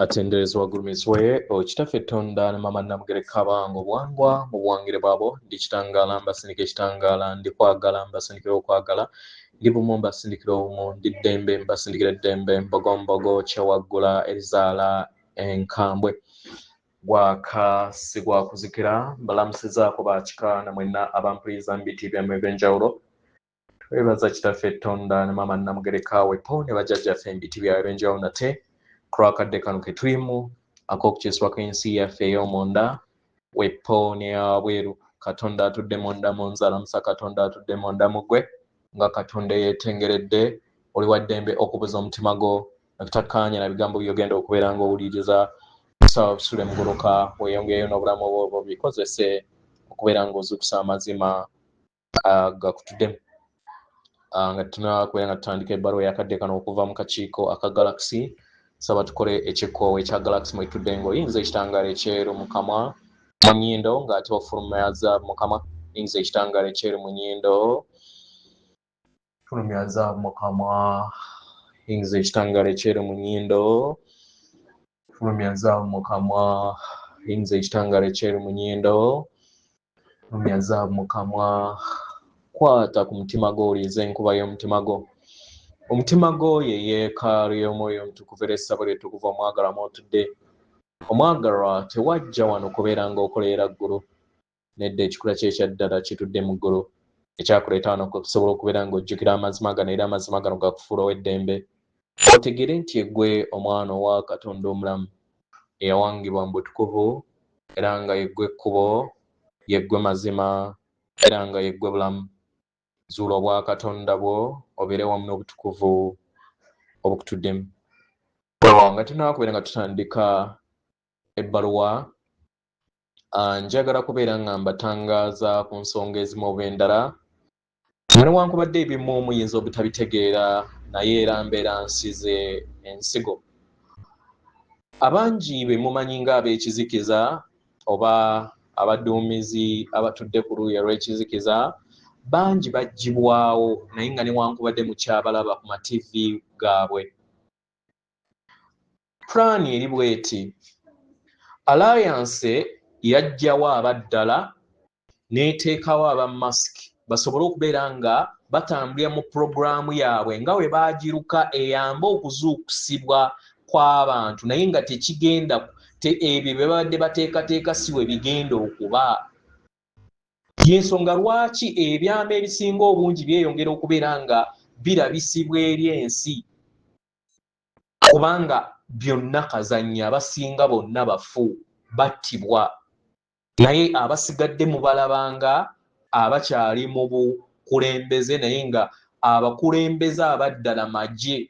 Atenderezebwa agulumizibwe Kitaffe Tonda ne Maama Namugereka abange obuwangwa mu buwangire bwabo. Ndi kitangaala mbasindika ekitangaala, ndi kwagala mbasindikira okwagala, ndi bumu mbasindikira obumu, ndi ddembe mbasindikira eddembe, mbogombogo kyewaggula erizaala enkambwe. Gwaka si gwa kuzikira. Mbalamusizaako bakika na mwenna abampuliriza mu biti byammwe eby'enjawulo. Twebaza Kitaffe Tonda ne Maama Namugereka wepo ne bajjajjaffe mu biti byabwe eby'enjawulo nate ku lw'akadde kano ke tulimu ak'okukyusibwa kw'ensi yaffe ey'omunda wepo n'eyawabweru. Katonda atudde munda mu nze alamusa Katonda atudde munda mu ggwe nga Katonda eyeetengeredde. Oli wa ddembe okubuza omutima gwo okutakkaanya na bigambo by'ogenda okubeera ng'owuliriza. Kusaba busule muguluka weeyongereyo n'obulamu obwo obwo bikozese okubeera ng'ozuukusa amazima gakutuddemu. Nga tunakubeera nga tutandika ebbaluwa eyakadde kano okuva mu kakiiko aka Galaxy, saba tukole ekikoowa ekya Galaxy mwetudde ng'oyinza ekitangaala ekyeru mu kamwa mu nnyindo ng'ate ofulumya zaabu mu kamwa. Yingiza ekitangaala ekyeru mu nnyindo, fulumya zaabu mu kamwa. Yingiza ekitangaala ekyeru mu nnyindo, fulumya zaabu mu kamwa. Yingiza ekitangaala ekyeru mu nnyindo, fulumya zaabu mu kamwa. Kwata ku mutima gwo, owulirize enkuba y'omutima gwo. Omutima gwo ye yeekaalu y'Omwoyo Omutukuvu era essabo lye ttukuvu omwagalwa mw'otudde. Omwagalwa, tewajja wano kubeera ng'okolerera ggulu. Nedda, ekikula kye ekya ddala kitudde mu ggulu. Ekyakuleeta wano kwe kusobola okubeera ng'ojjukira amazima gano era amazima gano gakufuula ow'eddembe. Otegeere nti yeggwe omwana owa Katonda omulamu eyawangibwa mu butukuvu era nga yeggwe kkubo, yeggwe mazima era nga yeggwe bulamu. Zuula obwakatonda bwo obeere wamu n'obutukuvu obukutuddemu. Weewaawo, nga tunaba kubeera nga tutandika ebbaluwa, njagala kubeera nga mbatangaaza ku nsonga ezimu oba endala, nga newankubadde ebimu muyinza obutabitegeera, naye era mbeera nsize ensigo. Abangi be mumanyi ng'ab'ekizikiza oba abaduumizi abatudde ku luuyi olw'ekizikiza, bangi baggyibwawo, naye nga newankubadde mukyabalaba ku mativi gaabwe. Pulaani eri bw'eti, Alliance yaggyawo abaddala n'eteekawo aba mask basobole okubeera nga batambulira mu pulogulaamu yaabwe nga bwe baagiruka eyambe okuzuukusibwa kw'abantu, naye nga tekigenda ebyo bye babadde bateekateeka si bwe bigenda okuba. Y'ensonga lwaki ebyama ebisinga obungi byeyongera okubeera nga birabisibwa eri ensi, kubanga byonna kazannyo, abasinga bonna bafu, battibwa, naye abasigadde mubalabanga abakyali mu bukulembeze, naye nga abakulembeze abaddala magye.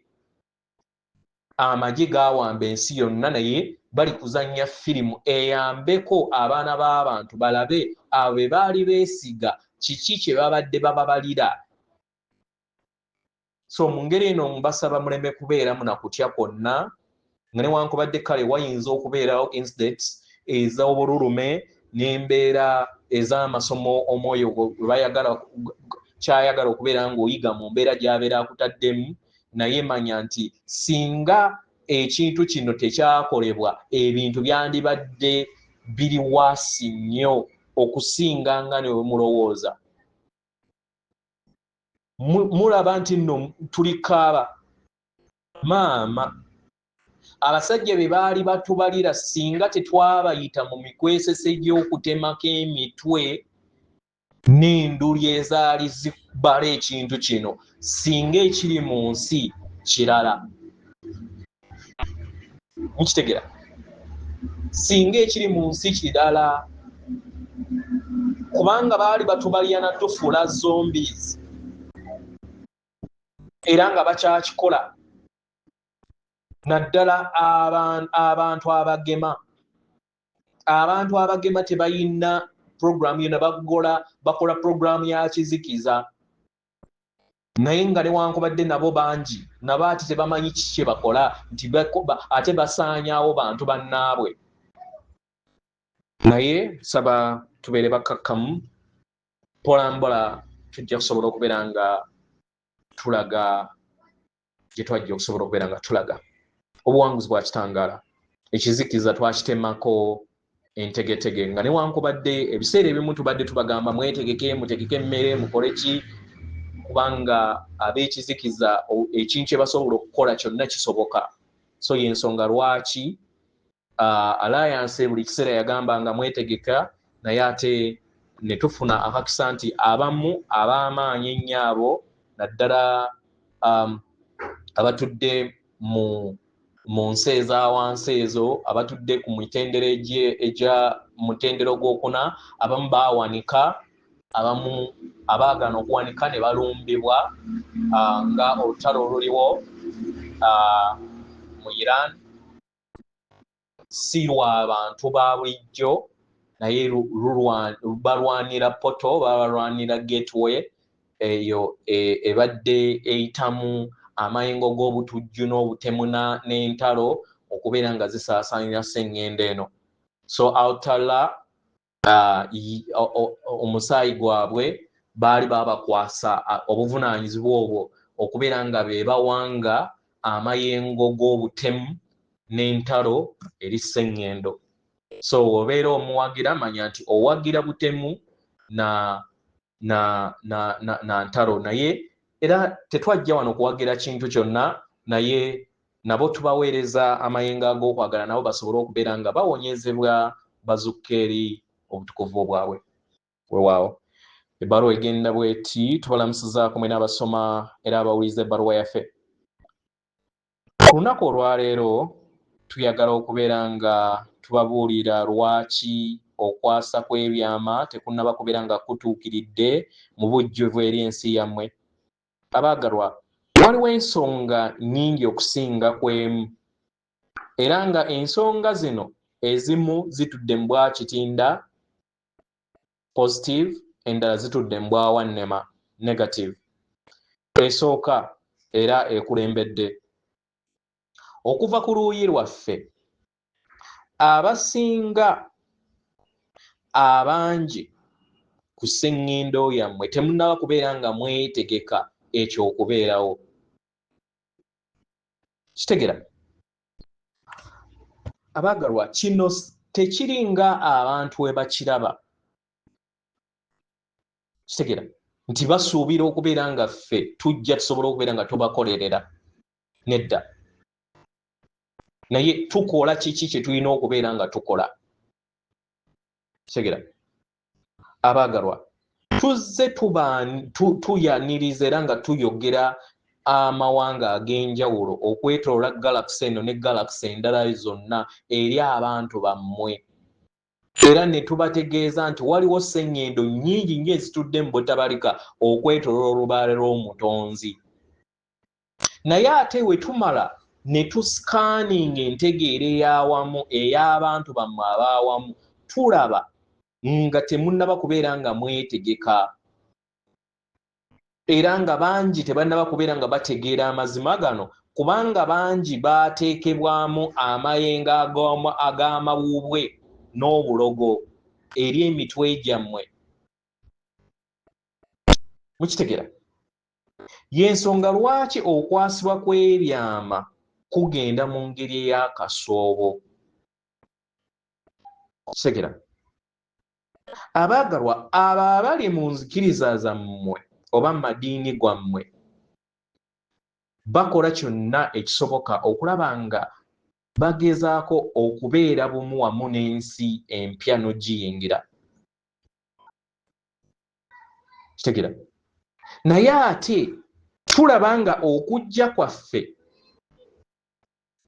Amagye gaawamba ensi yonna, naye bali kuzannya firimu eyambeko abaana b'abantu balabe abo be baali beesiga kiki kye babadde bababalira. So mu ngeri eno mbasaba muleme kubeeramu na kutya kwonna, nga newankubadde kale wayinza okubeerawo incidents ez'obululume n'embeera ez'amasomo omwoyo gwe bayagala kyayagala okubeera ng'oyiga mu mbeera gy'abeera akutaddemu, naye manya nti singa ekintu kino tekyakolebwa ebintu byandibadde biri waasi nnyo okusinga nga ne bwe mulowooza. Mulaba nti nno tuli kaaba maama abasajja be baali batubalira, singa tetwabayita mu mikwesese gy'okutemako emitwe n'enduli ezaali zibala ekintu kino, singa ekiri mu nsi kirala. Mukitegera? Singa ekiri mu nsi kirala, kubanga baali batubalira na tufuula zombies, era nga bakyakikola, naddala abantu abagema. Abantu abagema tebalina programu yona bagola, bakola programu ya kizikiza, naye nga newankubadde nabo bangi nabo ate tebamanyi kiki kye bakola, nti ate basaanyaawo bantu bannaabwe. Naye saba tubeere bakkakkamu, mpolampola tujja kusobola okubeera nga tulaga gye twajja okusobola okubeera nga tulaga. Obuwanguzi bwa kitangaala. Ekizikiza twakitemako entegetege, nga newankubadde ebiseera ebimu tubadde tubagamba mwetegeke, mutegeke emmere, mukole ki, kubanga ab'ekizikiza ekintu kye basobola okukola kyonna kisoboka. So yensonga lwaki Alliance buli kiseera yagamba nga mwetegeka, naye ate ne tufuna akakisa nti abamu ab'amaanyi ennyo abo, naddala abatudde mu nsi eza wansi ezo, abatudde ku mitendera egya mutendera ogwokuna, abamu baawanika, abamu abaagaana okuwanika ne balumbibwa, nga olutalo oluliwo mu Iran si lwa bantu ba bulijjo, naye balwanira portal, balwanira gateway eyo ebadde eyitamu amayengo g'obutujju n'obutemu n'entalo okubeera nga zisaasaanira sseŋŋendo eno. So Altala, omusaayi gwabwe baali babakwasa obuvunaanyizibwa obwo okubeera nga be bawanga amayengo g'obutemu n'entalo eri sseŋŋendo. So obeera omuwagira, manya nti owagira butemu na ntalo. Naye era tetwajja wano kuwagira kintu kyonna, naye nabo tubaweereza amayengo ag'okwagala, nabo basobole okubeera nga bawonyezebwa, bazukka eri obutukuvu bwabwe. Weewaawo, ebbaluwa egenda bweti: tubalamusizaako mwena abasoma era abawuliza ebbaluwa yaffe. Ku lunaku olwaleero tuyagala okubeera nga tubabuulira lwaki okwasa kw'ebyama tekunnaba kubeera nga kutuukiridde mu bujjuvu eri ensi yammwe. Abaagalwa, waliwo ensonga nnyingi okusinga ku emu, era nga ensonga zino ezimu zitudde mu bwakitinda, positive, endala zitudde mu bwawannema, negative. Esooka era ekulembedde okuva ku luuyi lwaffe, abasinga abangi ku sseŋŋendo yammwe temunnaba kubeera nga mwetegeka ekyo okubeerawo. Kitegera, abaagalwa, kino tekiri nga abantu we bakiraba. Kitegera nti basuubira okubeera nga ffe tujja tusobola okubeera nga tubakolerera. Nedda, naye tukola kiki kye tulina okubeera nga tukola. Kitegera, abaagalwa, tuzze tuyaniriza era nga tuyogera amawanga ag'enjawulo okwetoloola galaxy eno ne galaxy endala zonna eri abantu bammwe, era ne tubategeeza nti waliwo sseŋŋendo nnyingi nnyo ezitudde mu butabalika okwetoloola olubaale lw'omutonzi. Naye ate we tumala ne tuscanninga entegeera ey'awamu ey'abantu bammwe ab'awamu, tulaba nga temunnaba kubeera nga mwetegeka, era nga bangi tebannaba kubeera nga bategeera amazima gano, kubanga bangi baateekebwamu amayengo ag'amawuubwe n'obulogo eri emitwe gyammwe. Mukitegera, y'ensonga lwaki okwasibwa kw'ebyama kugenda mu ngeri ey'akasoobo. Kitegera, abaagalwa, abo abali mu nzikiriza zammwe oba mu madiini gwammwe bakola kyonna ekisoboka okulaba nga bagezaako okubeera bumu wamu n'ensi empya n'ogiyingira. Kitegera, naye ate tulaba nga okujja kwaffe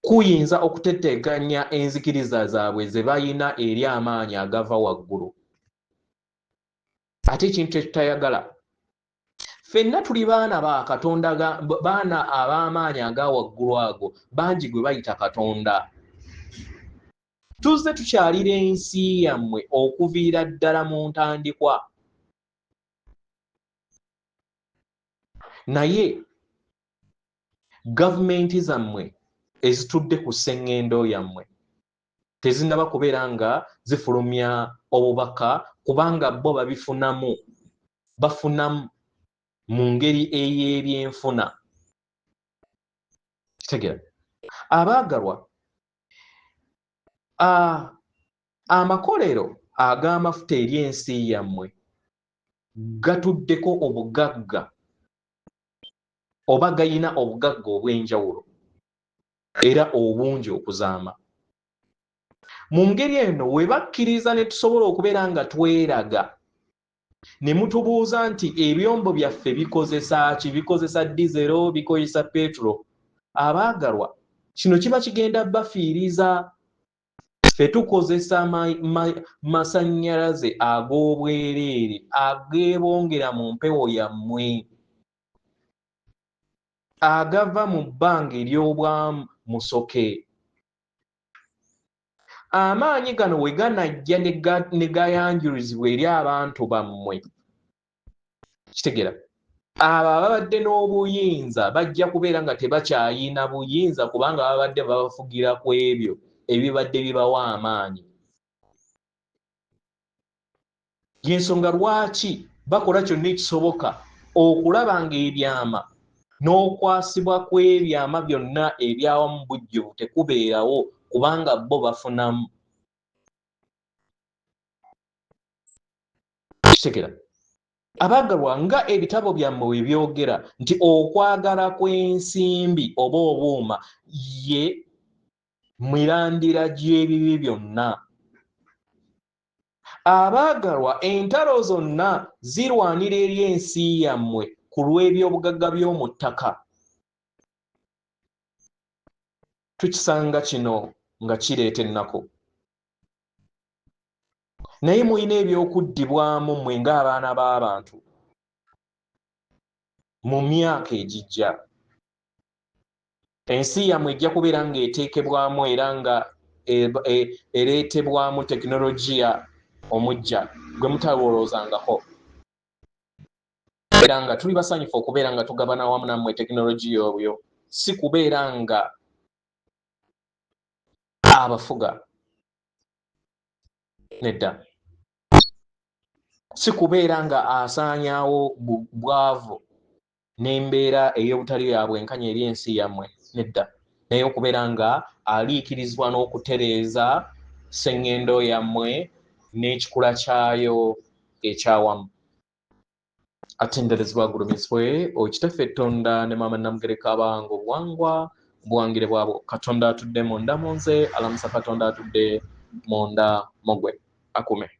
kuyinza okutetenkanya enzikiriza zaabwe ze balina eri amaanyi agava waggulu, ate ekintu kyetutayagala. Ffenna tuli baana ba Katonda, baana ab'amaanyi aga waggulu ago bangi gwe bayita Katonda. Tuzze tukyalira ensi yammwe okuviira ddala mu ntandikwa, naye gavumenti zammwe ezitudde ku sseŋŋendo yammwe tezinnaba kubeera nga zifulumya obubaka, kubanga bo babifunamu, bafunamu mu ngeri ey'ebyenfuna. Kitegera, abaagalwa. Amakolero ag'amafuta eri ensi yammwe gatuddeko obugagga oba gayina obugagga obw'enjawulo era obungi okuzaama. Mu ngeri eno we bakkiriza ne tusobola okubeera nga tweraga ne mutubuuza nti ebyombo byaffe bikozesa ki, bikozesa dizero, bikozesa petulo. Abaagalwa, kino kiba kigenda bafiiriza. Ffe tukozesa masannyalaze ag'obwereere ageebongera mu mpewo yammwe, agava mu bbanga ery'obwamusoke. Amaanyi gano we ganajja ne gayanjulizibwa eri abantu bammwe, kitegeera abo ababadde n'obuyinza bajja kubeera nga tebakyayina buyinza, kubanga babadde babafugira ku ebyo ebibadde bibawa amaanyi. Y'ensonga lwaki bakola kyonna ekisoboka okulaba ng'ebyama n'okwasibwa kw'ebyama byonna ebyawamu bujjuvu tekubeerawo, kubanga bo bafunamu. Kitegera abaagalwa, nga ebitabo byammwe bwe byogera nti okwagala kw'ensimbi oba obuuma ye mirandira gy'ebibi byonna. Abaagalwa, entalo zonna zirwanira eri ensi yammwe ku lw'ebyobugagga by'omu ttaka. Tukisanga kino nga kireeta ennaku, naye mulina ebyokuddibwamu mmwe ng'abaana b'abantu mu myaka egijja. Ensi yammwe ejja kubeera ng'eteekebwamu era nga ereetebwamu tekinologiya omujja gwe mutalowoozangako, era nga tuli basanyufu okubeera nga tugabana wamu nammwe tekinologiya oyo, si kubeera nga abafuga, nedda, si kubeera nga asaanyaawo bwavu n'embeera ey'obutali ya bwenkanya eri ensi yammwe, nedda, naye okubeera nga aliikirizibwa n'okutereeza sseŋŋendo yammwe n'ekikula kyayo ekyawamu. Atenderezebwa agulumizibwe Okitaffe Ttonda ne Maama Namugereka abawanga obuwangwa obuwangire bwabwo. Katonda atudde munda mu nze alamusa Katonda atudde munda mu gwe akume.